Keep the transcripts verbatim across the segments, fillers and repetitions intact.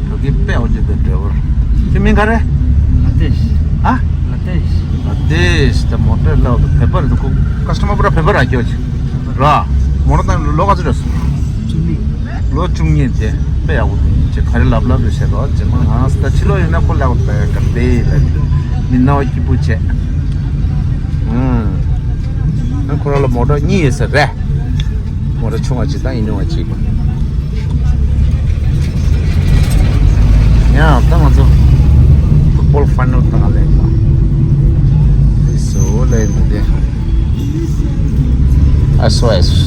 ཕ་གི་དཔེ་འོ་ཅེ་དེ་འདྲ་བར། ཁྱོད་མིང་ག་རེ། ལ་ཏེཤ། ཨ། ལ་ཏེཤ། ལ་ཏེཤ་དེ་མོ་ཊ་ལ་དེ་བེ་པར་དེ་ཁོ་ཀ་སི་ཊ་མར་པུ་ར་བེ་པར་ར་ཁྱོད་ཀྱི་ར། མོ་ཊ་དང་ལོ་ག་ཚོད་རེད་སོང་། བཅུ་གཉིས། ལོ་བཅུ་གཉིས་དེ་དཔེ་ཡག་པོ་འདུག་ཅེས་ག་རེ་ལབ་ལབ་རེད་ཟེར་རོ། རྗེས་མ་ང་ས་ད་ཕྱི་ལོགས་ཡོད་ན་ཁོ་ལབ་དཔེ་ག་རེ་ལབ་མི་སྣང་བ་སྐྱིད་པོ་བྱས། ཨང་། ཁོ་རང་ལ་མོ་ཊ་གཉིས་ཡོད་ས་རེད། མོ་ཊ་ཆུང་བ་གཅིག་དང་ཨིན་ནོ་བ་གཅིག་པ། ཡང་ད་ང་ཚོ་ཕུཊ་བོལ་ཕ་ཡི་ནལ་དང་ལེན་པ། ཨེ་སོ་ལེན་པ་དེ། ཨེ་སོ་ཨེ་སོ།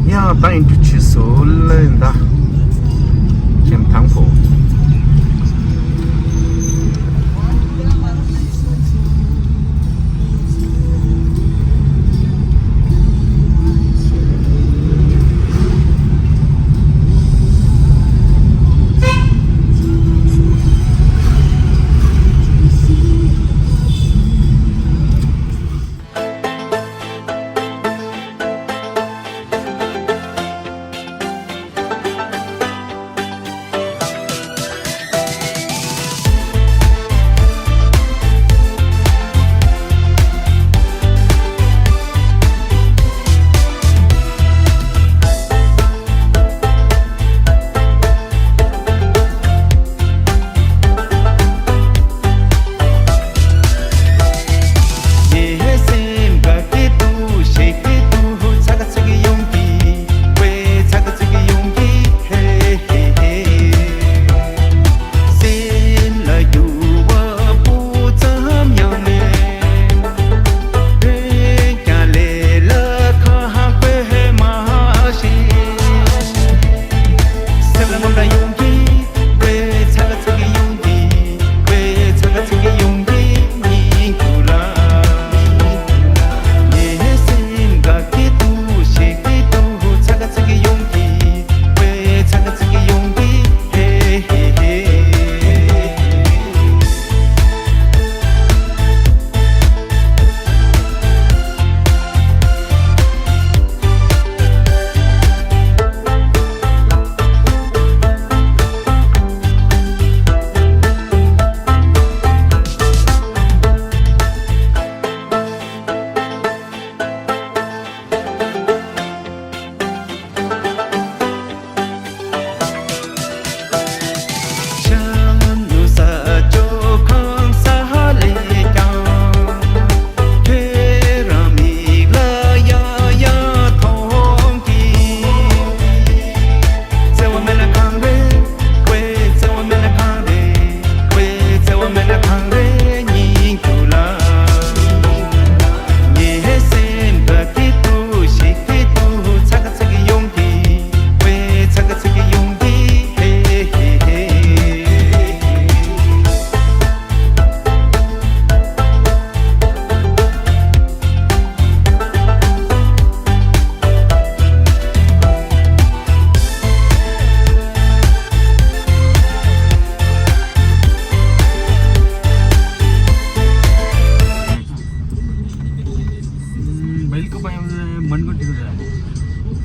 ཡང་ད་ཨིན་ཊུ་ཆི་སོ་ལེན་ད། ཁྱེད་དང་པོ།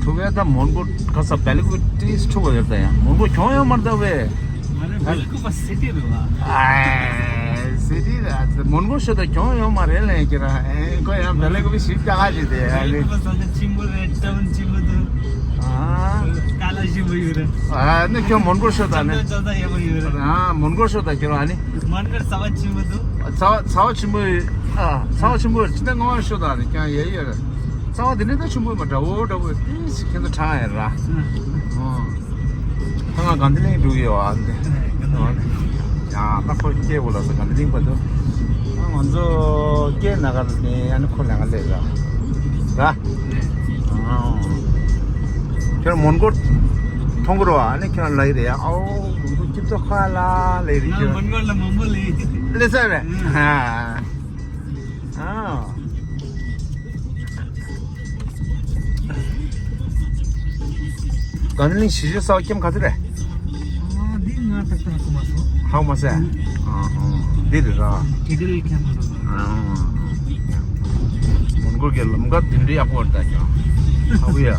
ཐུ་བེ་ད་མོན་གྷོ་ག་ས་བེལ་ཀོབ་ཏིས་ཐུ་བེ་ད་ཡང་མོན་གྷོ་གྱོང་ཡོད་མ་རེད་ད་བེ། ཨ་རེ་བེལ་ཀོབ་སི་ཊི་རེད་བ། ཨ་སི་ཊི་རེད། མོན་གྷོ་ཤོད་ད་གྱོང་ཡོད་མ་རེད་ལན་ཁྱེད་རང་ཁོ་ཡང་བེལ་ཀོབ་ཞིབ་ཀྱག་ཨ་ཅི་དེ་ཨ་ནི། བེལ་ཀོབ་ས་ཆ་ཆེན་པོ་རེད། ཊའུན་ཆེན་པོ་འདུག་ཨ་ཀ་ལ་ཞིམ་པོ་ཡོད་རེད། ཨ་ནི་ཁྱོད་མོན་གྷོ་ཤོད་ད་ནི། ཅོ་ད་ཡག་པོ་ཡོད་རེད། ཨ་མོན་གྷོ་ཤོད་ད་ཁྱེད་རང་ཨ་ནི། མོན་གྷོ་ཚ་བ་ཆེན་པོ་འདུག་ཚ་བ་ཚ་བ་ཆེན་པོ་ཡོད། ཨ་ཚ་བ་ཆེན་པོ་ཡོད། ཅི་ད་ངོ་མ་ཤོད་ད་ནི་ཀྱང་ཡ་ཡོད་རེད། ཚ་བ་དེ་ནས་ད་ཆུང་བོ་མ་འདྲ་བོ་འདྲ་བོ་ཏིས་ཁྱེད་ཚོ་ཁྲང་ཡ་ར། ཨོ། ད་ང་དགའ་ལྡན་གླིང་འགྲོ་གི་ཡོད་ཨ་འདི། ཡང་ད་ཁོ་སྐྱེ་བོ་ལ་ས་དགའ་ལྡན་གླིང་པ་དུ། ང་ཚོ་སྐྱེ་ན་ག་ནས་ཡང་ནི་ཁོ་ལ་ང་ལས་ར། ར། ཨོ། ཁྱོད་མོན་གྷོ་མཐོང་གི་རོ་ཨ་ནི་ཁྱོད་ལ་ཡི་རེད་ཨོ། མོན་གྷོ་སྐྱིད་ཐོག་ཁ་ལ་ལས་རེད་ཁྱོད། མོན་གྷོ་ལ་མང་པོ་ལས། ལས་ས་རེད། ཨ། ཨ། དགའ་ལྡན་གླིང་གཞིས་བྱེས་གསར་པ་ཀེམ་ག་ཚོད་རེད། ཨ་འདི་ང་ཏག་ཏག་ཧ་གོ་མ་སོང་། ཧ་གོ་མ་སོང་། ཨ་ཧོ། འདི་རེད་ར། དེ་དེ་རེད་ཁྱད་མ་རོ། མོན་གྷོ་གི་ལམ་ཁ་དེ་འདྲའི་ཡག་པོ་རེད་ད་ཀྱང་། ཧ་བུ་ཡ།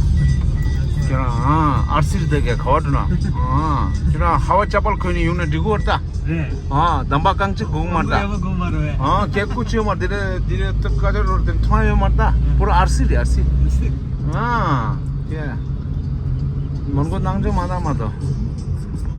ཁྱེད་རང་ཨ་ཨར་སི་རེད་ད་ཀྱང་ག་བ་འགྲོ་ན། ཨ་ཁྱེད་རང་ཧ་བ་ཅ་པལ་གོན་ནས་ཡོང་ན་འགྲིག་གི་རེད་ད། རེད། ཨ་འདམ་པ་རྐང་གཅིག་སྒུག་མ་རེད་ད། ཡ་བ་གོ་མ་རོ་བས། ཨ་ཁྱེད་སྐུ་ཆོས་མ་དེ་རེད་དེ་རེད་ཏུ་ཀ་ཅོ་རོ་དེ་མཐོང་ཡོད་མ་རེད་ད། པུ་ར་ཨར་སི་རེད་ཨར་སི། ཨ་ཁྱེད་མོན་གྷོ་ནང་ཆོས་མ་ད་མ་ད།